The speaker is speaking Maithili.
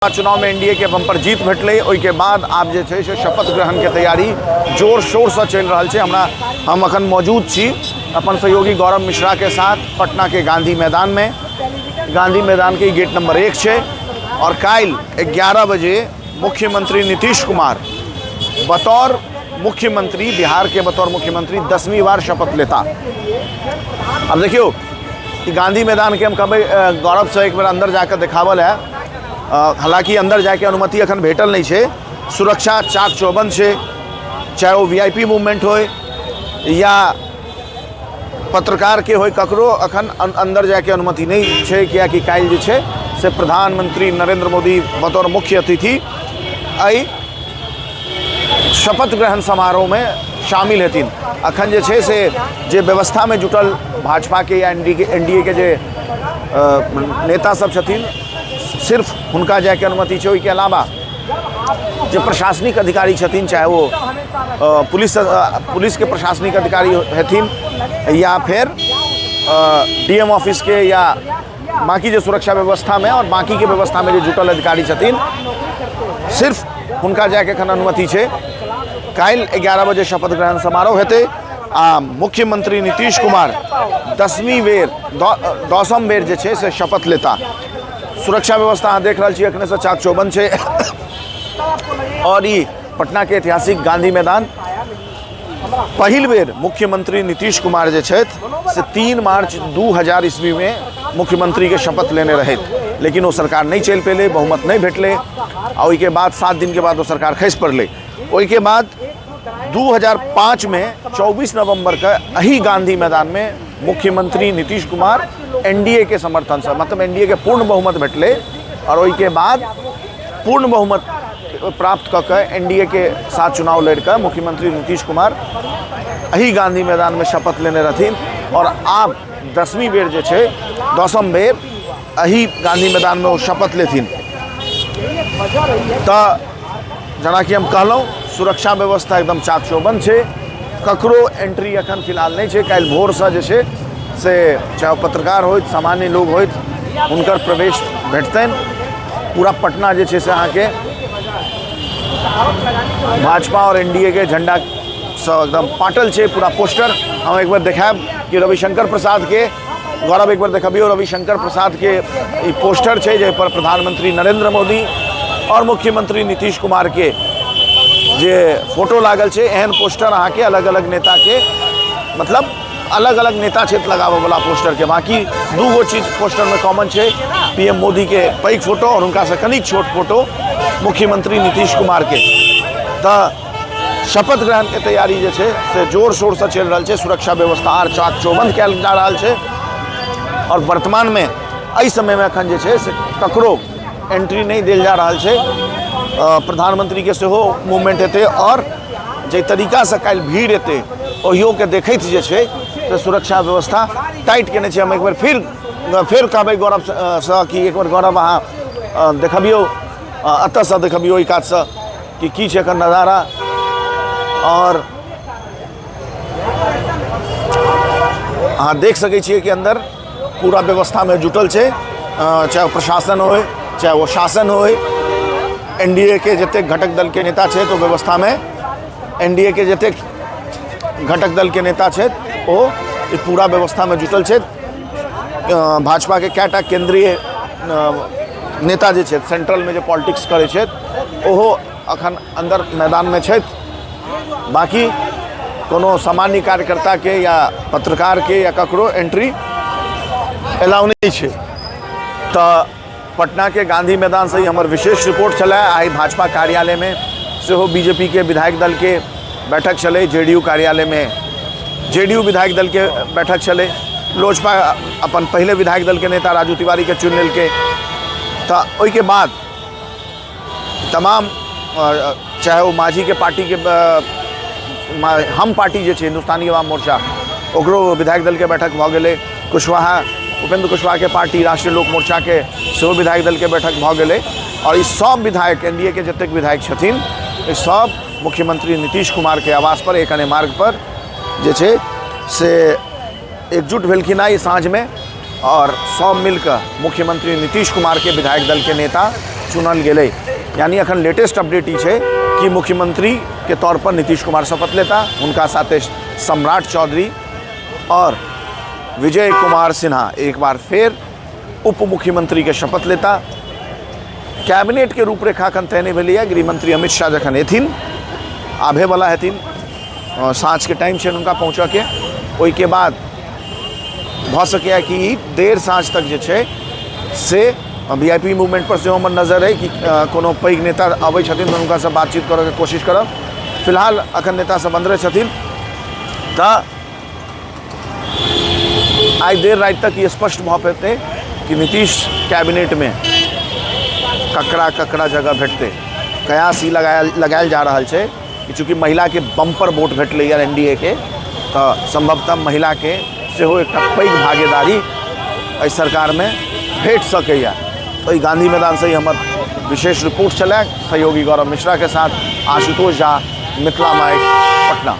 चुनाव में एनडीए के बम्पर जीत भेटलै। ओहिके बाद आब जे छै से शपथ ग्रहण के तैयारी जोर शोर से चलि रहल छै। हम अखन मौजूद छी अपन सहयोगी गौरव मिश्रा के साथ पटना के गांधी मैदान में। गांधी मैदान के गेट नंबर 1 छै और काल्हि 11 बजे मुख्यमंत्री नीतीश कुमार बतौर मुख्यमंत्री, बिहार के बतौर मुख्यमंत्री 10वीं बार शपथ लेता। अब देखियो कि गांधी मैदान के हम कहबै गौरव से एक बेर अंदर जाकर देखावल है। हालांकि अंदर जाके अनुमति अखन भेटल नहीं छै, सुरक्षा चाक चौबंद छै, चाहे वो वीआईपी मूवमेंट होय या पत्रकार के होय, ककरो अखन अंदर जाके अनुमति नहीं छै, कियाकि काल्हि जे छै से प्रधानमंत्री नरेंद्र मोदी बतौर मुख्य अतिथि एहि शपथ ग्रहण समारोह में शामिल हेथिन। अखन जे छै से जे व्यवस्था में जुटल भाजपा के या एनडीए के जे नेता सब छथिन, सिर्फ हुनका जायके अनुमति छै। ओहिके अलावा जे प्रशासनिक अधिकारी छथिन, चाहे वो पुलिस के प्रशासनिक अधिकारी हेथिन या फिर डीएम ऑफिस के या बाकी जे सुरक्षा व्यवस्था में और बाकी के व्यवस्था में जे जुटल अधिकारी छथिन, सिर्फ हुनका जायके एखन अनुमति छै। काल्हि 11 बजे शपथ ग्रहण समारोह हेतै आ मुख्यमंत्री नीतीश कुमार 10वीं बेर 10म बेर जे छै से शपथ लेता। सुरक्षा व्यवस्था अहाँ देख रहल छी एखने से चाक चौबंद छै और ई पटना के ऐतिहासिक गांधी मैदान पहिल बेर मुख्यमंत्री नीतीश कुमार जे छथि से 3 मार्च 2000 ईस्वी में मुख्यमंत्री के शपथ लेने रहथि, लेकिन ओ सरकार नहीं चलि पेलै, बहुमत नहीं भेटलै आ ओहिके बाद 7 दिन के बाद ओ सरकार खसि पड़लै। ओहिके बाद 2005 में 24 नवंबर के एही गांधी मैदान में मुख्यमंत्री नीतीश कुमार एनडीए के समर्थन से, मतलब एनडीए के पूर्ण बहुमत भेटलै और ओहिके बाद पूर्ण बहुमत प्राप्त कऽ के एनडीए के साथ चुनाव लड़ि कऽ मुख्यमंत्री नीतीश कुमार एही गांधी मैदान में शपथ लेने रहथिन और आब 10वीं बेर जे छै 10म बेर एही गांधी मैदान में ओ शपथ लेथिन। तऽ जेनाकि हम कहलहुँ, सुरक्षा व्यवस्था एकदम चाक चौबंद छै, ककरो एंट्री अखन फिलहाल नहि छै। काल्हि भोरसँ जे छै से चाहे ओ पत्रकार होथि, सामान्य लोग होथि, हुनकर प्रवेश भेटतनि। पूरा पटना जे छै से अहाँके भाजपा और एनडीए के झंडा से एकदम पाटल छै। पूरा पोस्टर हम एक बार देखायब कि रविशंकर प्रसाद के, गौरव एक बार देखबियौ, रविशंकर प्रसाद के ई पोस्टर छै जाहि पर प्रधानमंत्री नरेंद्र मोदी और मुख्यमंत्री नीतीश कुमार के जे फोटो लागल छै। एहन पोस्टर अहाँके अलग अलग नेता के, मतलब अलग अलग नेता क्षेत्र लगाबऽ वाला पोस्टर के। बाकी दू गो चीज पोस्टर में कॉमन छै, पीएम मोदी के पैघ फोटो और हुनका से कनिक छोट फोटो मुख्यमंत्री नीतीश कुमार के। तऽ शपथ ग्रहण के तैयारी जे छै से जोर शोर से चलि रहल छै, सुरक्षा व्यवस्था आर चाक चौबंद कयल जा रहल छै और वर्तमान में एहि समय में अखन जे छै से ककरो एंट्री नहि देल जा रहल छै। प्रधानमंत्री के सेहो मूवमेंट हेतै और जे तरीका से काल्हि भीड़ हेतै ओहियो के देखैत जे छै से सुरक्षा व्यवस्था टाइट केने छै। हम एक बेर फेर कहबै गौरव से कि एक बेर गौरव अहाँ देखबियौ, एतऽसँ देखबियौ एहि कातसँ कि की छै एकर नजारा। और अहाँ देख सकै छियै कि अंदर पूरा व्यवस्था में जुटल छै, चाहे ओ प्रशासन होय चाहे ओ शासन होय, एनडीए के जतेक घटक दल के नेता छथि ओ व्यवस्था में, एनडीए के जतेक घटक दल के नेता छथि ओ ई पूरा व्यवस्था में जुटल छथि। भाजपा के कएटा केंद्रीय नेता जे छथि सेंट्रल में जे पॉलिटिक्स करै छथि ओहो अखन अंदर मैदान में छथि। बाकी कोनो सामान्य कार्यकर्ता के या पत्रकार के या ककरो एंट्री एलाउ नहीं छै। तऽ पटना के गांधी मैदान से ही हमर विशेष रिपोर्ट छलै। आइ भाजपा कार्यालय में सेहो बीजेपी के विधायक दल के बैठक छलै, जेडीयू कार्यालय में जेडीयू विधायक दल के बैठक छलै, लोजपा अपन पहिले विधायक दल के नेता राजू तिवारी के चुनि लेलकै। तऽ ओहिके बाद तमाम चाहे ओ माझी के पार्टी के हम पार्टी जे छै हिंदुस्तानी अवाम मोर्चा, ओकरो विधायक दल के बैठक भऽ गेलै। कुशवाहा, उपेंद्र कुशवाहा के पार्टी राष्ट्रीय लोक मोर्चा के सेहो विधायक दल के बैठक भऽ गेलै। और ई सब विधायक एनडीए के जतेक विधायक छथिन ई सब मुख्यमंत्री नीतीश कुमार के आवास पर एक अने मार्ग पर जे छै से एकजुट भेलखिन आइ साँझमे और सब मिलकर मुख्यमंत्री नीतीश कुमार के विधायक दल के नेता चुनल गेलै। यानी अखन लेटेस्ट अपडेट ई छै कि मुख्यमंत्री के तौर पर नीतीश कुमार शपथ लेता, हुनका साथे सम्राट चौधरी और विजय कुमार सिन्हा एक बार फेर उप मुख्यमंत्री के शपथ लेता। कैबिनेट के रूपरेखा अखन तय नहि भेलैए। गृहमंत्री अमित शाह जखन एथिन, आबेवला हेथिन, साँझके टाइम छै हुनका पहुँचऽके, ओहिके बाद भऽ सकैए कि देर साँझ तक जे छै से वी I P movement पर सेहो हमर नजर अइ कि कोनो पैघ नेता अबै छथिन तऽ हुनकासँ बातचीत करऽके कोशिश करब। फिलहाल अखन नेता सब अन्दरे छथिन, तऽ आइ देर राति तक ई स्पष्ट भऽ पेतै कि नीतीश कैबिनेटमे ककरा ककरा जगह भेटतै। कयास ई लगायल लगायल जा रहल छै कि चूँकि महिलाके बम्पर वोट भेटलैए एन डी ए के, तऽ सम्भवतः महिलाके सेहो एकटा पैघ भागीदारी एहि सरकारमे भेट सकैए। ओहि गांधी मैदानसँ ही हमर विशेष रिपोर्ट छलै। सहयोगी गौरव मिश्राके साथ आशुतोष झा, मिथिला माइक, पटना।